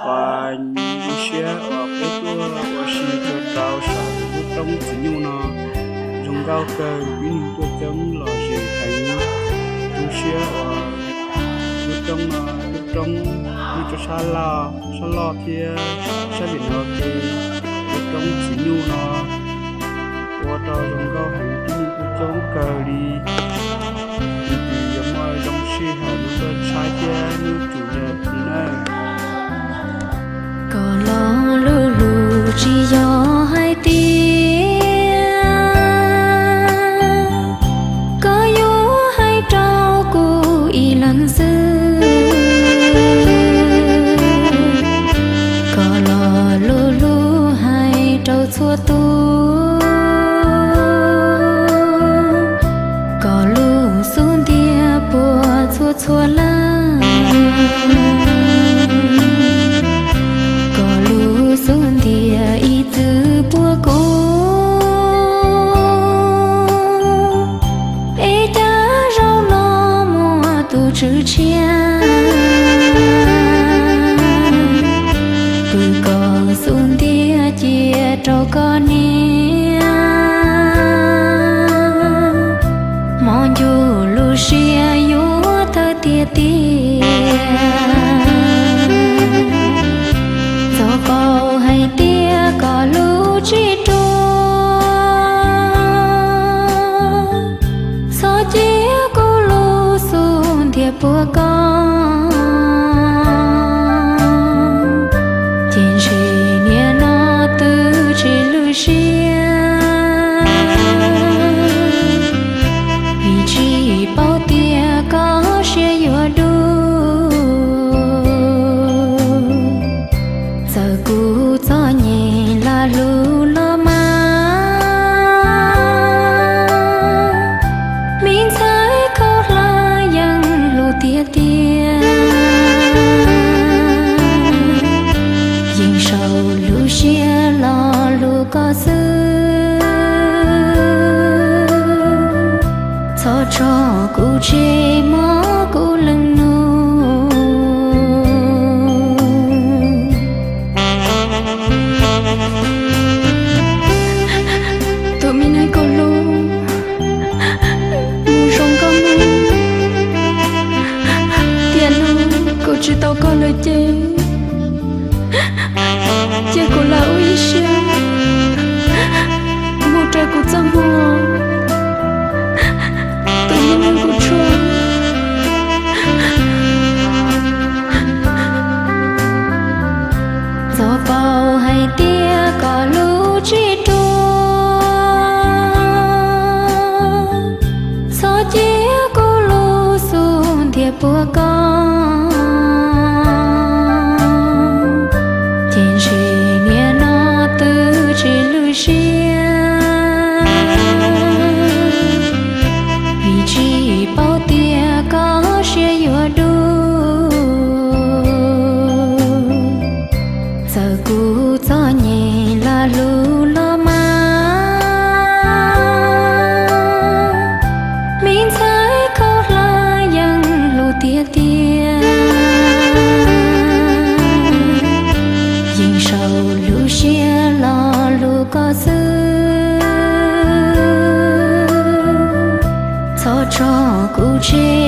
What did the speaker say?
Uas zoo siab uas peb tuaj ua si rau saum lub roob Txiv Nyuj no, zoo nkauj kawg, tib neeg tuaj coob los zeem heev. Zoo siab uas lub roob no, lub roob nyob rau sab laj, sab laj thiab sab pem no ces lub roob Txiv Nyuj no ua rau zoo nkauj heev, tib neeg tuaj coob kawg li. Tus twg yuav muaj zoo sij hawm no tuaj saib thiab hnub tsaus ntuj no nawb. Koj lo lus lus tsis yog hais tias koj yuav hais rau kuv ib leeg xwb. Koj lo lus lus hais rau txhua tus, koj lub xub ntiag puag txhua txhua leej, koj lub xub ntiag ib txwm puag kuv. Es cas zaum no muaj tus tswv tshiab pw koj xub ntiag cia rau koj niam. Hmo ncuj lub siab yuav tawg tiag tiag, txhob paub hais tias koj lub tsis ruam, txhob cia kuv lub xub ntiag puag koj. Ces ntshe niaj no twb tsis lwj siab, vim tsis paub tias koj siab yuav dub. Txawm kuv txom nyem lam hlub los mas, me ntxhais khaub hlab yeej hlub tiag tiag. Yeej sau lub siab los hlub koj xwb, txhob tso kuv tseg mob kuv leej nus. Tus me neeg kuv hlub, mus zoo nkauj mus, tiam no kuv tsis tau koj lawm ces cia kuv lam ua ib siab mus rau kuv txoj hmoo, tus me neeg kuv tshuaj. Txhob paub hais tias koj lub tsis ruam, txhob cia kuv lub xub ntiag puag koj. Ces ntshe niaj no twb tsis lwj siab, vim tsis paub tias koj siab yuav dub. Txawm kuv txom nyem lam hlub los mas, me ntxhais khaub hlab yeej hlub tiag tiag. Yeej sau lub siab los hlub koj xwb, txhob tso kuv tseg